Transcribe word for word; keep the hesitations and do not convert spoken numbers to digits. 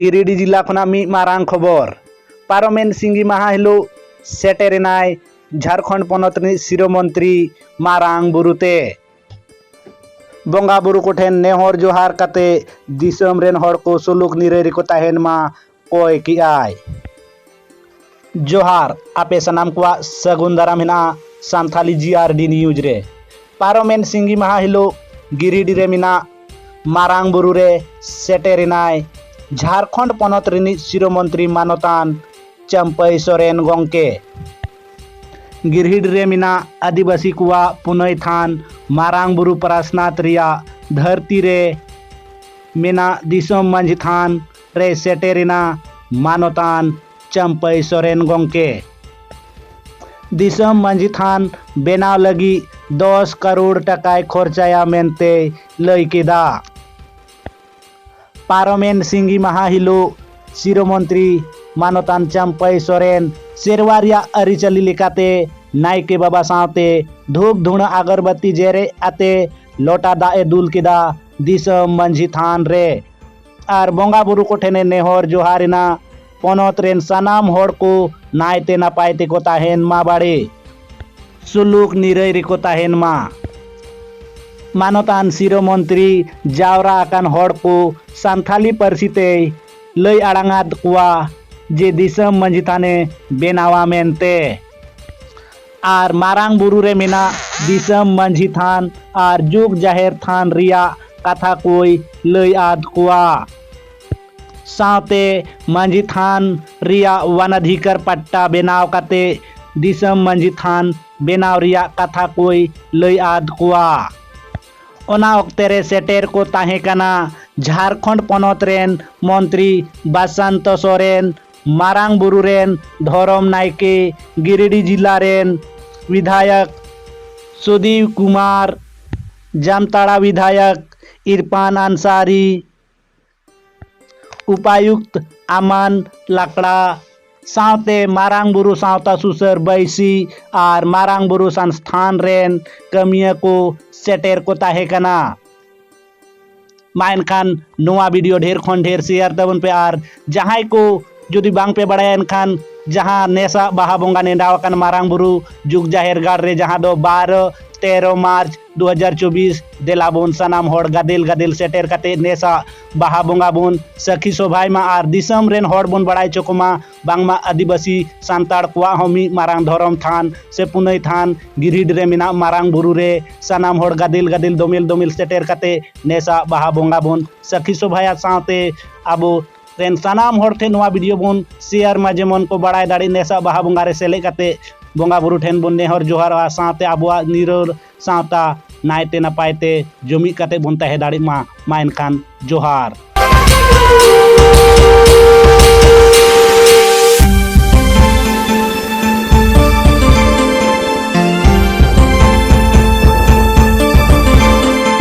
ᱜᱤᱨᱤᱰᱤ ᱡᱤᱞᱟ ᱠᱷᱚᱱᱟᱜ ᱢᱤᱫ ᱢᱟᱨᱟᱝ ᱠᱷᱚᱵᱚᱨ᱾ ᱯᱟᱨᱚᱢᱮᱱ ᱥᱤᱸᱜᱤ ᱢᱟᱦᱟ ᱦᱤᱞᱳᱜ ᱥᱮᱴᱮᱨᱮᱱᱟᱭ ᱡᱷᱟᱲᱠᱷᱚᱸᱰ ᱯᱚᱱᱚᱛ ᱨᱤᱱᱤᱡ ᱥᱤᱨᱟᱹ ᱢᱚᱱᱛᱨᱤ ᱢᱟᱨᱟᱝ ᱵᱩᱨᱩ ᱛᱮ᱾ ᱵᱚᱸᱜᱟ ᱵᱩᱨᱩ ᱠᱚᱴᱷᱮᱱ ᱱᱮᱦᱚᱨ ᱡᱚᱦᱟᱨ ᱠᱟᱛᱮ ᱫᱤᱥᱚᱢ ᱨᱮᱱ ᱦᱚᱲ ᱠᱚ ᱥᱩᱞᱩᱠ ᱱᱤᱨᱟᱹᱭ ᱨᱮᱠᱚ ᱛᱟᱦᱮᱱ ᱢᱟ ᱠᱚᱭ ᱠᱮᱜᱼᱟᱭ᱾ ᱡᱚᱦᱟᱨ ᱟᱯᱮ ᱥᱟᱱᱟᱢ ᱠᱚᱣᱟᱜ ᱥᱟᱹᱜᱩᱱ ᱫᱟᱨᱟᱢ ᱦᱮᱱᱟᱜᱼᱟ ᱥᱟᱱᱛᱷᱟᱞᱤ ᱡᱤ ᱟᱨ ᱰᱤ ᱱᱤᱭᱩᱡᱽ ᱨᱮ᱾ ᱯᱟᱨᱚᱢᱮᱱ ᱥᱤᱸᱜᱤ ᱢᱟᱦᱟ ᱦᱤᱞᱳᱜ ᱜᱤᱨᱤᱰᱤ ᱨᱮ ᱢᱮᱱᱟᱜ ᱢᱟᱨᱟᱝ ᱵᱩᱨᱩ ᱨᱮ ᱥᱮᱴᱮᱨᱮᱱᱟᱭ ᱡᱷᱟᱲᱠᱷᱚᱸᱰ ᱯᱚᱱᱚᱛ ᱨᱤᱱᱤᱡ ᱥᱤᱨᱟᱹ ᱢᱚᱱᱛᱨᱤ ᱢᱟᱱᱚᱛᱟᱱ ᱪᱟᱹᱢᱯᱟᱹᱭ ᱥᱚᱨᱮᱱ ᱜᱚᱢᱠᱮ᱾ ᱜᱤᱨᱤᱰᱤ ᱨᱮ ᱢᱮᱱᱟᱜ ᱟᱹᱫᱤᱵᱟᱹᱥᱤ ᱠᱚᱣᱟᱜ ᱯᱩᱱᱟᱹᱭ ᱛᱷᱟᱱ ᱢᱟᱨᱟᱝ ᱵᱩᱨᱩ ᱯᱟᱨᱟᱥᱱᱟᱛᱷ ᱨᱮᱭᱟᱜ ᱫᱷᱟᱹᱨᱛᱤ ᱨᱮ ᱢᱮᱱᱟᱜ ᱫᱤᱥᱚᱢ ᱢᱟᱹᱡᱷᱤ ᱛᱷᱟᱱ ᱨᱮ ᱥᱮᱴᱮᱨᱮᱱᱟ ᱢᱟᱱᱚᱛᱟᱱ ᱪᱟᱹᱢᱯᱟᱹᱭ ᱥᱚᱨᱮᱱ ᱜᱚᱢᱠᱮ᱾ ᱫᱤᱥᱚᱢ ᱢᱟᱹᱡᱷᱤ ᱛᱷᱟᱱ ᱵᱮᱱᱟᱣ ᱞᱟᱹᱜᱤᱫ ᱫᱚᱥ ᱠᱟᱨᱳᱲ ᱴᱟᱠᱟᱭ ᱠᱷᱚᱨᱪᱟᱭᱟ ᱢᱮᱱᱛᱮᱭ ᱞᱟᱹᱭ ᱠᱮᱫᱟ᱾ ᱯᱟᱨᱚᱢᱮᱱ ᱥᱤᱸᱜᱤ ᱢᱟᱦᱟ ᱦᱤᱞᱳᱜ ᱥᱤᱨᱟᱹ ᱢᱚᱱᱛᱨᱤ ᱢᱟᱱᱚᱛᱟᱱ ᱪᱟᱹᱢᱯᱟᱹᱭ ᱥᱚᱨᱮᱱ ᱥᱮᱨᱣᱟ ᱨᱮᱭᱟᱜ ᱟᱹᱨᱤᱪᱟᱹᱞᱤ ᱞᱮᱠᱟᱛᱮ ᱱᱟᱭᱠᱮ ᱵᱟᱵᱟ ᱥᱟᱶᱛᱮ ᱫᱷᱩᱯ ᱫᱷᱩᱬᱟᱹ ᱟᱜᱚᱨᱵᱟᱹᱛᱤ ᱡᱮᱨᱮᱫ ᱟᱛᱮ ᱞᱚᱴᱟ ᱫᱟᱜ ᱮ ᱫᱩᱞ ᱠᱮᱫᱟ ᱫᱤᱥᱚᱢ ᱢᱟᱹᱡᱷᱤ ᱛᱷᱟᱱ ᱨᱮ᱾ ᱟᱨ ᱵᱚᱸᱜᱟ ᱵᱩᱨᱩ ᱠᱚᱴᱷᱮᱱ ᱮ ᱱᱮᱦᱚᱨ ᱡᱚᱦᱟᱨ ᱮᱱᱟ ᱯᱚᱱᱚᱛ ᱨᱮᱱ ᱥᱟᱱᱟᱢ ᱦᱚᱲ ᱠᱚ ᱱᱟᱭᱛᱮ ᱱᱟᱯᱟᱭ ᱛᱮᱠᱚ ᱛᱟᱦᱮᱱ ᱢᱟ ᱵᱟᱲᱮ, ᱥᱩᱞᱩᱠ ᱱᱤᱨᱟᱹᱭ ᱨᱮᱠᱚ ᱛᱟᱦᱮᱱ ᱢᱟ᱾ ᱢᱟᱱᱚᱛᱟᱱ ᱥᱤᱨᱟᱹ ᱢᱚᱱᱛᱨᱤ ᱡᱟᱣᱨᱟ ᱟᱠᱟᱱ ᱦᱚᱲ ᱠᱚ ᱥᱟᱱᱛᱷᱟᱞᱤ ᱯᱟᱹᱨᱥᱤ ᱛᱮᱭ ᱞᱟᱹᱭ ᱟᱲᱟᱝ ᱟᱫ ᱠᱚᱣᱟ ᱡᱮ ᱫᱤᱥᱚᱢ ᱢᱟᱹᱡᱷᱤ ᱛᱷᱟᱱᱮ ᱵᱮᱱᱟᱣᱟ ᱢᱮᱱᱛᱮ᱾ ᱟᱨ ᱢᱟᱨᱟᱝ ᱵᱩᱨᱩ ᱨᱮ ᱢᱮᱱᱟᱜ ᱫᱤᱥᱚᱢ ᱢᱟᱹᱡᱷᱤ ᱛᱷᱟᱱ ᱟᱨ ᱡᱩᱜᱽ ᱡᱟᱦᱮᱨ ᱛᱷᱟᱱ ᱨᱮᱭᱟᱜ ᱠᱟᱛᱷᱟ ᱠᱚᱭ ᱞᱟᱹᱭ ᱟᱫ ᱠᱚᱣᱟ᱾ ᱥᱟᱶᱛᱮ ᱢᱟᱹᱡᱷᱤ ᱛᱷᱟᱱ ᱨᱮᱭᱟᱜ ᱣᱟᱱᱟᱫᱷᱤᱠᱟᱨ ᱯᱟᱴᱴᱟ ᱵᱮᱱᱟᱣ ᱠᱟᱛᱮ ᱫᱤᱥᱚᱢ ᱢᱟᱹᱡᱷᱤ ᱛᱷᱟᱱ ᱵᱮᱱᱟᱣ ᱨᱮᱭᱟᱜ ᱠᱟᱛᱷᱟ ᱠᱚᱭ ᱞᱟᱹᱭ ᱟᱫ ᱠᱚᱣᱟ᱾ ᱚᱱᱟ ᱚᱠᱛᱮ ᱨᱮ ᱥᱮᱴᱮᱨ ᱠᱚ ᱛᱟᱦᱮᱸ ᱠᱟᱱᱟ ᱡᱷᱟᱲᱠᱷᱚᱸᱰ ᱯᱚᱱᱚᱛ ᱨᱮᱱ ᱢᱚᱱᱛᱨᱤ ᱵᱟᱥᱟᱱᱛᱚ ᱥᱚᱨᱮᱱ, ᱢᱟᱨᱟᱝ ᱵᱩᱨᱩ ᱨᱮᱱ ᱫᱷᱚᱨᱚᱢ ᱱᱟᱭᱠᱮ, ᱜᱤᱨᱤᱰᱤ ᱡᱤᱞᱟ ᱨᱮᱱ ᱵᱤᱫᱷᱟᱭᱚᱠ ᱥᱩᱫᱤᱯ ᱠᱩᱢᱟᱨ, ᱡᱟᱢᱛᱟᱲᱟ ᱵᱤᱫᱷᱟᱭᱚᱠ ᱤᱨᱯᱟᱱ ᱟᱱᱥᱟᱨᱤ, ᱩᱯᱟᱭᱩᱠᱛ ᱟᱢᱟᱱ ᱞᱟᱠᱲᱟ ᱥᱟᱶᱛᱮ ᱢᱟᱨᱟᱝ ᱵᱩᱨᱩ ᱥᱟᱶᱛᱟ ᱥᱩᱥᱟᱹᱨ ᱵᱟᱹᱭᱥᱤ ᱟᱨ ᱢᱟᱨᱟᱝ ᱵᱩᱨᱩ ᱥᱚᱝᱥᱛᱷᱟᱱ ᱨᱮᱱ ᱠᱟᱹᱢᱤᱭᱟᱹ ᱠᱚ ᱥᱮᱴᱮᱨ ᱠᱚ ᱛᱟᱦᱮᱸ ᱠᱟᱱᱟ᱾ ᱢᱟ ᱮᱱᱠᱷᱟᱱ ᱱᱚᱣᱟ video ᱰᱷᱮᱨ ᱠᱷᱚᱱ ᱰᱷᱮᱨ share ᱛᱟᱵᱚᱱ ᱯᱮ, ᱟᱨ ᱡᱟᱦᱟᱸᱭ ᱠᱚ ᱡᱩᱫᱤ ᱵᱟᱝ ᱯᱮ ᱵᱟᱲᱟᱭᱟ, ᱮᱱᱠᱷᱟᱱ ᱡᱟᱦᱟᱸ ᱱᱮᱥᱟᱜ ᱵᱟᱦᱟ ᱵᱚᱸᱜᱟ ᱱᱮᱰᱟ ᱟᱠᱟᱱ ᱢᱟᱨᱟᱝ ᱵᱩᱨᱩ ᱡᱩᱜᱽ ᱡᱟᱦᱮᱨ ᱜᱟᱲ ᱨᱮ, ᱡᱟᱦᱟᱸ ᱫᱚ ᱵᱟᱨᱚ ᱛᱮᱨᱚ ᱢᱟᱨᱪ ᱫᱩ ᱦᱟᱡᱟᱨ ᱪᱚᱵᱵᱤᱥ, ᱫᱮᱞᱟ ᱵᱚᱱ ᱥᱟᱱᱟᱢ ᱦᱚᱲ ᱜᱟᱫᱮᱞ ᱜᱟᱫᱮᱞ ᱥᱮᱴᱮᱨ ᱠᱟᱛᱮ ᱱᱮᱥᱟᱜ ᱵᱟᱦᱟ ᱵᱚᱸᱜᱟ ᱵᱚᱱ ᱥᱟᱹᱠᱷᱤ ᱥᱚᱵᱷᱟᱭ ᱢᱟ ᱟᱨ ᱫᱤᱥᱚᱢ ᱨᱮᱱ ᱦᱚᱲ ᱵᱚᱱ ᱵᱟᱲᱟᱭ ᱦᱚᱪᱚ ᱠᱚᱢᱟ, ᱵᱟᱝᱢᱟ ᱟᱹᱫᱤᱵᱟᱹᱥᱤ ᱥᱟᱱᱛᱟᱲ ᱠᱚᱣᱟᱜ ᱦᱚᱸ ᱢᱤᱫ ᱢᱟᱨᱟᱝ ᱫᱷᱚᱨᱚᱢ ᱛᱷᱟᱱ ᱥᱮ ᱯᱩᱱᱟᱹᱭ ᱛᱷᱟᱱ ᱜᱤᱨᱤᱰ ᱨᱮ ᱢᱮᱱᱟᱜ ᱢᱟᱨᱟᱝ ᱵᱩᱨᱩ ᱨᱮ ᱥᱟᱱᱟᱢ ᱦᱚᱲ ᱜᱟᱫᱮᱞ ᱜᱟᱫᱮᱞ ᱫᱚᱢᱮᱞ ᱫᱚᱢᱮᱞ ᱥᱮᱴᱮᱨ ᱠᱟᱛᱮ ᱱᱮᱥᱟᱜ ᱵᱟᱦᱟ ᱵᱚᱸᱜᱟ ᱵᱚᱱ ᱥᱟᱹᱠᱷᱤ ᱥᱚᱵᱷᱟᱭᱟ᱾ ᱥᱟᱶᱛᱮ ᱟᱵᱚ ᱨᱮᱱ ᱥᱟᱱᱟᱢ ᱦᱚᱲ ᱴᱷᱮᱱ ᱱᱚᱣᱟ video ᱵᱚᱱ share ᱢᱟ, ᱡᱮᱢᱚᱱ ᱠᱚ ᱵᱟᱲᱟᱭ ᱫᱟᱲᱮᱜ ᱱᱮᱥᱟᱜ ᱵᱟᱦᱟ ᱵᱚᱸᱜᱟ ᱨᱮ ᱥᱮᱞᱮᱫ ᱠᱟᱛᱮ ᱵᱚᱸᱜᱟ ᱵᱩᱨᱩ ᱴᱷᱮᱱ ᱵᱚᱱ ᱱᱮᱦᱚᱨ ᱡᱚᱦᱟᱨᱚᱜᱼᱟ, ᱥᱟᱶᱛᱮ ᱟᱵᱚᱣᱟᱜ ᱱᱤᱨᱟᱹᱲ ᱥᱟᱶᱛᱟ ᱱᱟᱭᱛᱮ ᱱᱟᱯᱟᱭ ᱛᱮ ᱡᱩᱢᱤᱫ ᱠᱟᱛᱮ ᱵᱚᱱ ᱛᱟᱦᱮᱸ ᱫᱟᱲᱮᱜ ᱢᱟ᱾ ᱢᱟ ᱮᱱᱠᱷᱟᱱ ᱡᱚᱦᱟᱨ᱾